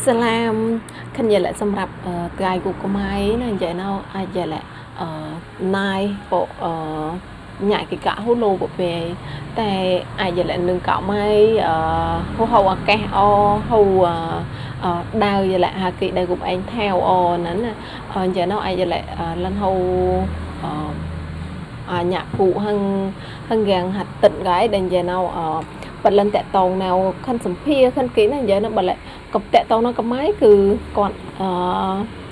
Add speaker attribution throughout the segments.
Speaker 1: សាឡាមខញ្ញាលសម្រាប់ថ្ងៃគុកម៉ៃណានិយាយណៅអាចយាលអឺណាយពោអឺញ៉ាគេកាក់ហ៊ូឡូបពេលតែអាចយាលនឹងកក់ម៉ៃអឺហូហៅអាកេះអហូអឺដាវយាលហាគេដែលគុំឯងថាវអហ្នឹងណានិយាយណៅអាចយាលលិនហូអឺញាក់ពូហឹងហឹងយ៉ាងហាត់ទឹកហ្គាយដែលនិយាយណៅអឺបលិនតតងណៅខិនសម្ភាខិនគេណានិយាយណាបលកបតតងណៅកម៉ៃគឺគាត់អឺ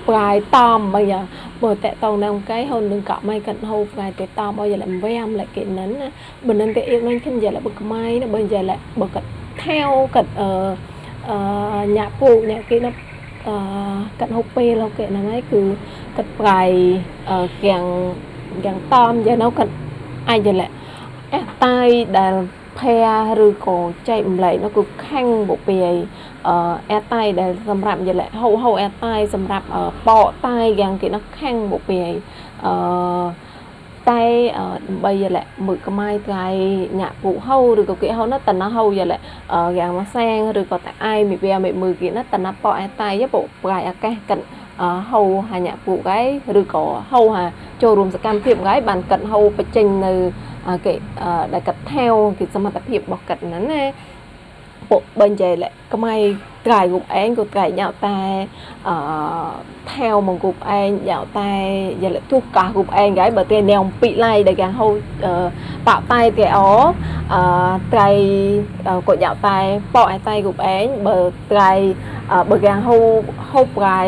Speaker 1: ប្រាយតំបើយ៉ាបើតតងណៅកៃហូននឹងកម៉ៃគាត់ហូប្រាយតែតំអយលំវាមលគេនឹងណាបើនឹងតែអៀកនឹងខិនយ៉ាលបើកម៉ៃណាបើយ៉ាលបើគាត់ថែវគាត់អឺអឺញាក់ពូញាក់គេណាអឺគាត់ហូបពេលគេហ្នឹងហើយគឺគាត់ប្រាយយ៉ាងយ៉ាងតំយ៉ាណៅគាត់អាចយ៉ាលអះតាយដែលផែឬក៏ចែកម្លែកនោះគឺខាំងបុពាយអឺអែតៃដែលសម្រាប់យលហូហូអែតៃសម្រាប់បកតៃយ៉ាងគេនោះខាំងបុពាយអឺតែដើម្បីយលមើកម៉ាយថ្ងៃញាក់ពូហូឬក៏គេហូណាតណាហូយលយ៉ាងមកសាងឬក៏តែអាយមីវាមីមើគេណាតណាបកអែតៃបុប្រាយអាកាសកិនហូហាញាក់ពូកៃឬក៏ហូហាចូលរួមសកម្មភាពកៃបានកិនហូបញ្ចេញនៅគេដែលកាត់ថែវគេសមត្ថភាពរបស់កាត់ហ្នឹងណាពួកបើនិយាយលក្មៃត្រៃរូបឯងក៏ត្រៃញ៉ៅតែអឺថែវមករូបឯងញ៉ៅតែយាលទុះការូបឯងហ្គាយបើតែណែវពីឡៃដែលគេហៅបាក់តែតែអអឺត្រៃក៏ញ៉ៅតែបកឯតែរូបឯងបើត្រៃបើគេហៅហូបប្រៃ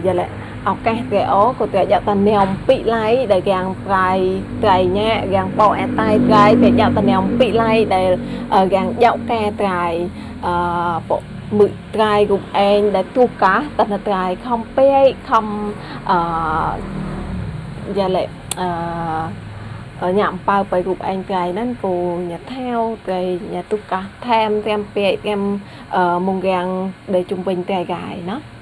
Speaker 1: យាលឱកាសតែអូក៏តែយ៉ាតាណែមពីឡៃដែលយ៉ាងប្រៃត្រៃញ៉ាយ៉ាងបកអតែត្រៃតែយ៉ាតាណែមពីឡៃដែលយ៉ាងយ៉ាក់កែត្រៃអឺពមឹកត្រៃគុំឯងដែលទូកាតនត្រៃខំពេកខំអឺយ៉ាលេអឺញ៉ាំប៉ៅបៃរូបឯងត្រៃហ្នឹងគូញ៉ាថាវត្រៃញ៉ាទូកាថែមតាមពេកតាមមុងយ៉ាងដែលជុំវិញត្រៃកាយណា។